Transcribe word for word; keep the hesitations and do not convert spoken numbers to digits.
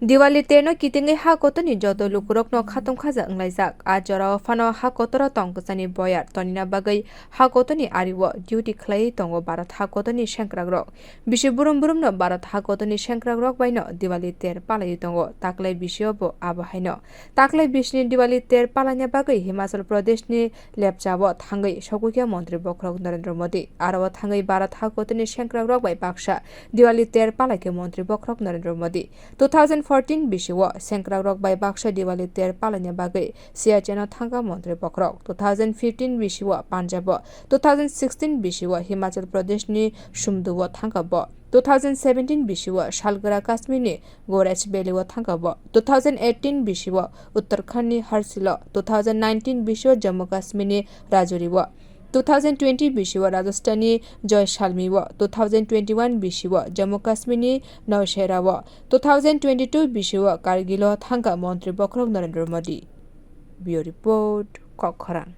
Diwali terno kitingwi ha kotorni joto lukurokno khatung khaja wnglaijak. A jorao phano ha kotoro tong kwchani boyar tonina bagwi ha kotorni ario duty khlaiwi tongo Bharat ha kotorni sengkrakrok. Bisi burum burumno Bharat ha kotorni sengkrakrok baino Diwali ter palaiwi tongo. Taklai bisio bo abo haino. Taklai bisini Diwali ter palaina bagwi Himachal Pradeshni Lepchao thangwi sogwikha Montri Bokhorok Narendra Modi. Aro thangwi Bharat ha kotorni sengkrakrok bai baksa Diwali ter palaikha Montri Bokhorok Narendra Modi. Two thousand fourteen bisio sengkrakrok bai baksa Diwali ter palaina bagwi Siachen-o thangkha Montri Bokhorok. Two thousand fifteen bisio Punjabo, two thousand sixteen bisio Himachal Pradeshni Sumduo thangkha bo. Two thousand seventeen bisio salgra Kashmirni Goraj Valley-o thangkha bo. Two thousand eighteen bisio Uttarakhand-ni Harsil-o, two thousand nineteen bisio Jammu Kashmirni Rajouri-o, two thousand twenty bisio Rajasthan-ni Jaisalmer-o, two thousand twenty-one bisio Jammu Kashmirni Nowshera-o, two thousand twenty-two bisio Kargil-o thangkha Montri Bokhorok Narendra Modi. Bureau Report, Kokkhorang.